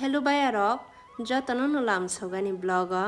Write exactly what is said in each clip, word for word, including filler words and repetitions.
Hello bayarok, jotono no lamsogani vlog o.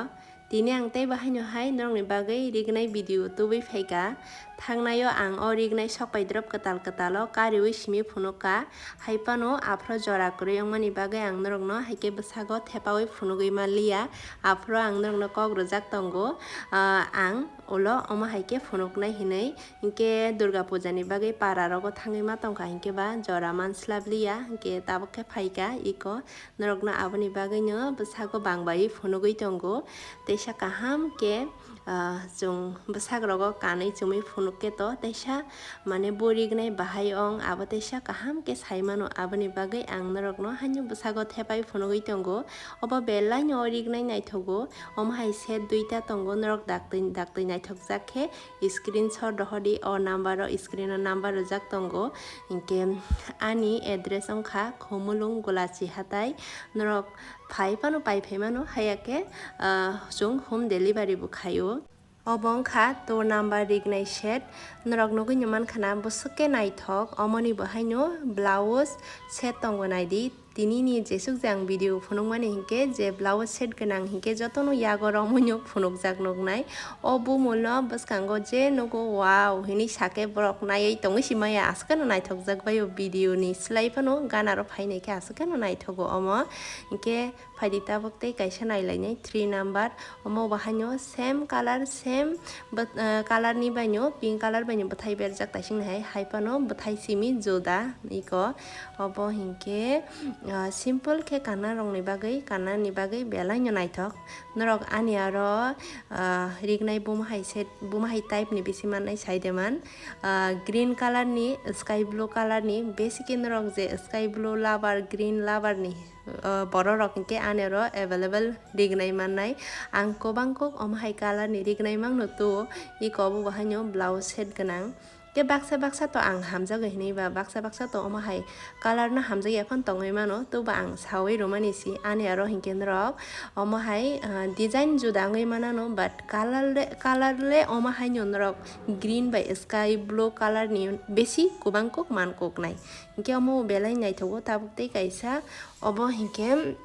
Tini ang tei bahaino hai norokni bagwi rignai video tubui phaikha. Thangnaio ang o rignai sokpai drop kwtal kwtalo kariui simi phunukha. Haiphano aphro jora kwrwi wngmani bagwi ang norokno haikhe bwsago thepaui phunugwi manliya. Aphro ang norokno kok rwjak tongo, ah, ang ulo omo haikhe phunuknai hinwi. Hinkhe Durga Puja ni bagwi para rogo thangwi ma tongkha, hinkhe ba jora manslabliya, hinkhe tabuk khe phaikha iko. Norokno aboni bagwino bwsago bangbai phunugwi tongo. Teisa kaham khe, ah, chwng bwsak rogo kanwi chumui phunuk khe to teisa mane bo rignai bahai ong abo teisa kaham khe sai mano. Aboni bagwi ang norokno haino bwsago thepai phunugwi tongo. Obo belaino o rignai naithogo. Omo hai set duita tongo, norok daktwi daktwi naithokjak khe screenshot rohordi. O number o, screen o number rijak tongo. Hinkhe ani address wngkha Khumulwng Golachi Hatai. Norok phai phano pai phai mano, haiya khe, ah, chwng home delivery bo khaio. Obo wngkha two number rignai set. Norok nugwi no mankha na bwswk khe naithok. Omoni bo haino blouse set tongo, naidi. Tini ni jesuk je ang video phunukmani hinkhe je blouse set gwnang hinkhe jotono yago romwi no phunukjak nuknai. O bumul no bwskango je nugo wow hinwi sakhe borok naiwi tongwi si maya, aswk kheno naithokjak bai o video ni slai phano gana ro phainai khe aswk kheno naithogo omo. Hinkhe phaidi tabuk tei kaisa nailainai three number. Omo bo haino same color, same but, ah, color ni baino, pink color baino bwthai berjak taising hai, hai phano bwthai simi juda iko. Obo hinkhe, ah, simple khe kanna rokni bagwi, kanna ni bagwi belai no naithok. Norok ani aro, ah, rignai buma hai set, buma hai type ni bisi mannai sai de man. Ah, green color ni, sky blue color ni, basically norok je sky blue lover, green lover ni, ah, borok rok hinkhe ani aro available rignai mannai. Ang kwbang kok omo hai color ni rignai mangno tu, iko obo bo haino blouse set gwnang. Khe baksa baksa to ang hamjago hinwi ba, baksa baksa to omo hai color no hamjakya phano tongwi mano, tobo ang sawi rwmani si ani aro hinkhe norok omo hai, ah, design juda wngwi manano, but color le, color le omo haino norok green bai sky blue color ni besi kwbang kok man kok nai. Hinkhe omo belai naithogo tabuk tei kaisa, obo hinkhe,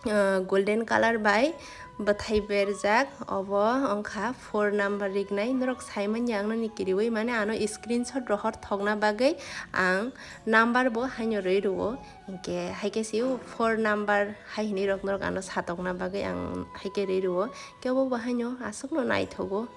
ah, golden color bai bwthai berjak, obo wngkha four number rignai. Norok sai manya ang nini kiriui, mane ano screenshot rohor thokna bagwi ang number bo haino rwi rwo. Hinkhe haikhe se o four number hai hinwi rok norok ano satokna bagwi ang haikhe rwi rwo. Khe obo bo haino aswkno naithogo,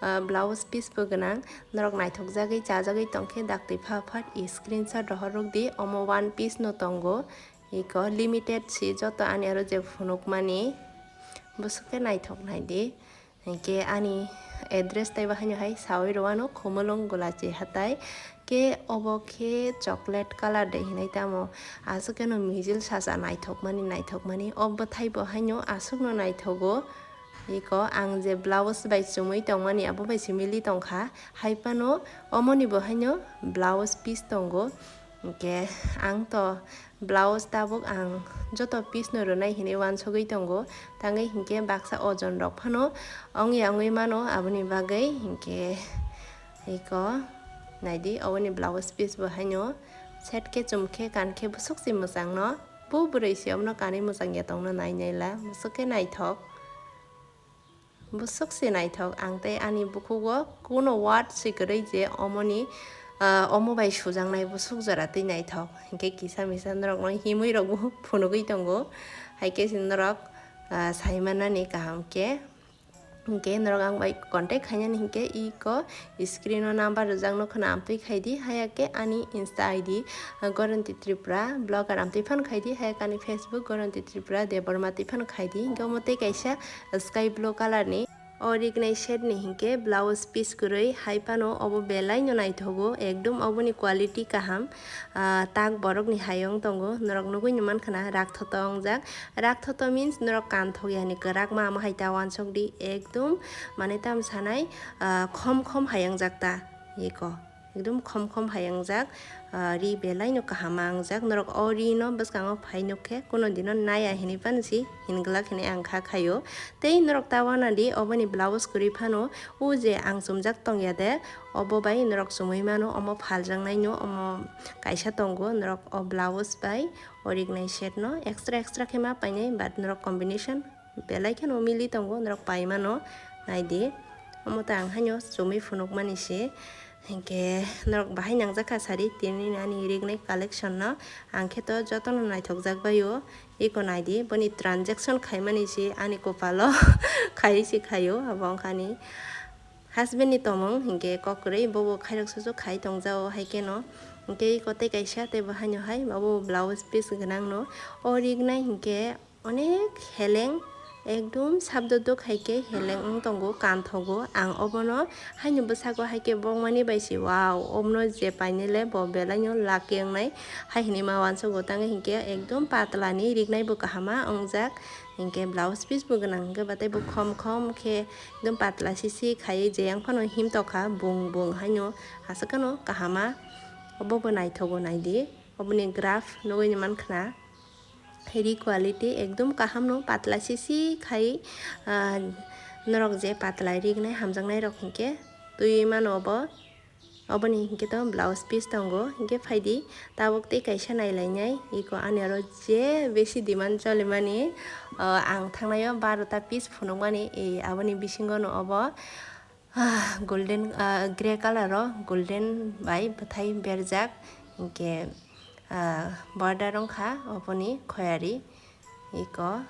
ah, blouse piece bo gwnang. Norok naithokjagwi chajagwi tongkhe daktwi pha phat screenshot rohor rwkdi. Omo one piece no tongo. Iko limited si joto ani aro je phunukmani. Bwswk khe naithok naidi. Hinkhe ani address tei bo haino hai sawi rwano, Khumulwng Golachi Hatai. Khe obo khe chocolate color de hinwi tamo. Aswk kheno mijil sacha naithokmani, naithokmani. O bwthai bo haino aswkno naithogo. Iko ang je blouse bai chumui tongmani abo bai se mili tongkha. Hai phano omoni bo haino blouse piece tongo. Hinkhe ang to blouse tabuk ang joto piece no rwnai hinwi uansugwi tongo. Tangwi hinkhe baksa ojon rok phano ongya wngwi mano, aboni bagwi hinkhe iko naidi, oboni blouse piece bo haino set khe chum khe kan khe bwswk se mwchang no. Bu bwrwi se omono kanwi mwchang ya tongno nai naila, bwswk khe naithok. Bwswk se naithok, ang tei ani bukhugo kuno word se kwrwi je omoni, ah, omo bai sujaknai bwswk jora twi naithok. Hinkhe kisa misa norokno himwi rokbo phunugwi tongo. Haikhe se norok, ah, sai manani kaham khe. Hinkhe norok ang bai contact khainani hinkhe iko screen o number rwjakno khwna amtwi khaidi, haya khe ani Insta I D, ah, Goronti Tripura blogger amtwi phano khaidi, haya khe ani Facebook Goronti Tripura Debbarma twi phano khaidi. Hinkhe omo tei kaisa sky blue color ni. O rignai set ni hinkhe blouse piece kwrwi, hai phano obo belai no naithogo, ekdom oboni quality kaham, ah, tak borok ni hayung tongo, norok nugwi no mankha na, rak thoto wngjak, rak thoto means norok kanthok yani kwrak ma, amo hai ta uansuk di, ekdom mane tam sanai, ah, khom khom hayung jak ta eko. Ekdom khom khom hai wngjak, ah, ri belai no kaham ma wngjak. Norok o ri no bwskango phai nuk khe kuno dino naiya hinwi phano si hinglak hinwi ang kha khaio. Tei norok ta wana di oboni blouse kwrwi phano o je ang chumjak tongya de, obo bai norok chumui mano, omo phaljaknai no, omo kaisa tongo, norok o blouse bai o rignai set no extra extra khe ma painai, but norok combination belai kheno mili tongo, norok pai mano, nai di. Omo ta ang haino chumui phunuk mani se. Hinkhe norok bahai nangjak kha sari tini ani rignai collection no. Ang khe to jotono naithokjak bai o. Iko nai di, boni transaction khaimani se ani kopalo khai se khaio, abo wngkha ani husband ni tomong, hinkhe kok kwrwi bobo khairok susu khai tongjao hai kheno. Hinkhe iko tei kaisa tei bo haino hai abo blouse piece gwnang no o rignai hinkhe onek heleng, ekdom sabdodok hai khe heleng wng tongo, kanthogo. Ang obono haino bwsago hai khe bongmani bai se, wow, obono je painai le bo belai no lucky wngnai hai hinwi ma uansugo. Tang hinkhe ekdom patla ni rignai bo kaham ma wngjak, hinkhe blouse piece bo gwnang, hinkhe batai bo khom khom khe ekdom patla sisi khai je yang phano him tokha bung bung haino aswk kheno kaham ma. Obo bo naithogo, nai di, oboni graph nugui ni mankha na. Ri quality ekdom kaham no, patla sisi khai, ah, norok je patla rignai hamjaknai rok hinkhe twi mano obo. Oboni hinkhe to blouse piece tongo, hinkhe phaidi tabuk tei kaisa nailainai. Iko ani aro je besi demand cholimani, ah, ang thangnaio barota piece phunukmani, e, aboni bisingo no obo. Ah, golden, ah, grey colour o golden bai bwthai berjak, hinkhe, ah, border wngkha oboni khoyari. Iko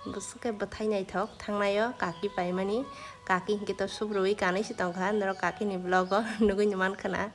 bwswk khe bwthai naithok, thangnaio kaki paimani, kaki hinkhe to subrui kanwi se tongkha, norok kakini vlog o nugui ni mankha na.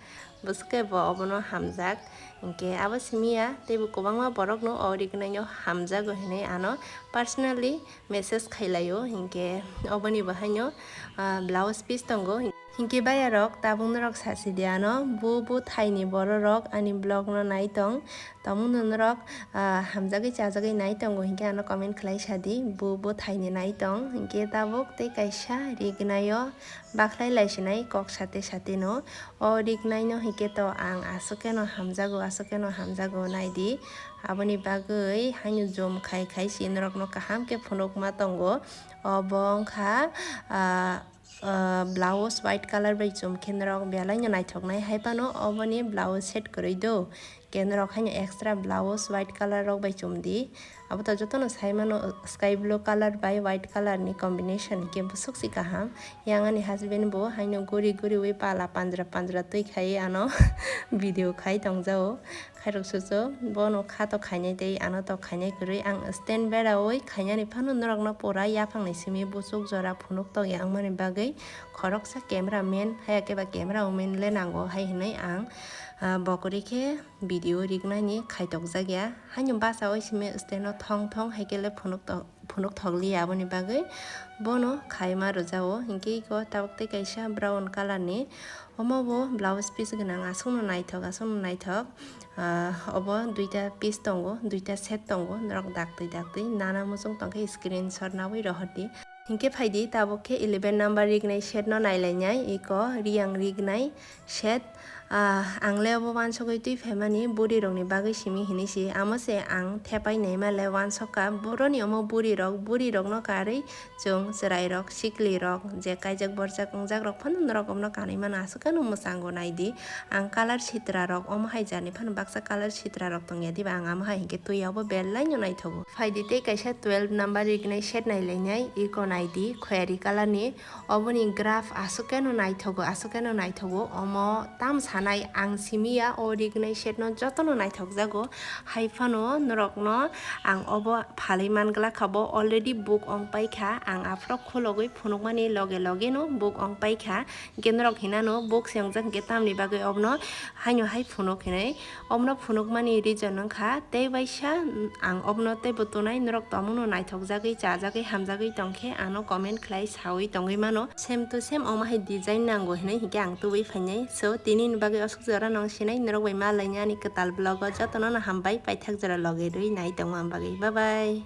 Bwswk khe bo obono hamjak, hinkhe abo simi ya, teibo kwbangma borokno o rignaino hamjago hinwi ano personally message khailaio, hinkhe oboni bo haino, ah, blouse piece tongo. Hinkhe bayarok tabuk norok sasi di ano, bu bwthaini bororok ani vlog no nai tong, tamo no norok, ah, hamjagwi chajagwi nai tongo hinkhe ano comment khlai sadi, bu bwthaini nai tong. Hinkhe tabuk tei kaisa rignaio bakhlai laisinai kok sate sate no. O rignai no hinkhe to ang aswk khe no hamjago, aswk khe no hamjago, nai di. Aboni bagwi haino jom khai khai si norok no kaham khe phunuk ma tongo. Obo wngkha, ah, ah, blouse white colour bai chum khe norok belai no naithok nai, hai phano oboni blouse set kwrwi do. Khe norok haino extra blouse white colour rok bai chum di. Abo to jotono sai mano, sky blue colour bai white colour ni combination khe bwswk se kaham. Yang ani husband bo haino guri guriwi pala panjra panjra twi khai ano video khai tongjao. Khairok susu bono kha to khainai tei ano to khainai kwrwi. Ang stand berawi khainani phano norokno pura yaphangni simi buchuk jora phunuk tokya wngmani bagwi khoroksa camera man haya khe ba camera woman le nango hai hinwi ang, ah, bo kwrwi khe video rignani khaitokjak ya. Haino bachawi simi stand o thong thong hai khe le phunuk to-, phunuk thok li ya, aboni bagwi bono khaima rwjao. Hinkhe iko tabuk tei kaisa brown colour ni, omo bo blouse piece gwnang, aswkno naithok, aswkno naithok. Ah, obo duita piece tongo, duita set tongo, norok daktwi daktwi nana muchung tongkhe screenshot nawi rohordi. Hinkhe phaidi tabuk khe eleven number rignai set no nailainai, iko riyang rignai set, ah, ang le obo wansugwi twi phaimani buri rokni bagwi simi hinwi si, amo se ang thepai naima le wansukha. Boroni omo buri rok, buri rokno karwi chwng chwrai rok, sikli rok, je kaijak borjak wngjak rok phano norok omno kanwi mano, aswk khe no mwchango nai di. Ang colour sitra rok omo hai jani phano baksa colour sitra rok tongya diba, ang amo hai hinkhe twi abo belai no naithogo. Phaidi tei kaisa twelve number rignai set nailainai, iko nai di, khoyari colour ni. Oboni graph aswk khe no naithogo, aswk khe no naithogo. Omo tam sanai ang simi ya, o rignai set no jotono naithokjago. Hai phano norokno ang obo phalwi man glak kha, bo already book ong pai kha. Ang aphuru khulogwi phunukmani loge loge no book ong pai kha. Hinkhe norok hinano book se wngjak hinkhe tamni bagwi obono haino hai phunuk hinwi. Obono phunukmani reason wngkha tei waisa, mm, ang obono teibo tonai, norok tongmungno naithokjagwi, chajagwi, hamjagwi tongkhe ano comment khlai sawi tongwi mano. Same to same omo hai design nango hinwi hinkhe ang tubui phainai. So, tinini bagwi aswk jora nang sinai, norok bai malaini ani kwtal vlog o jotono no hambai, paithak jora loge rwi nai tongma bagwi. Bye bye.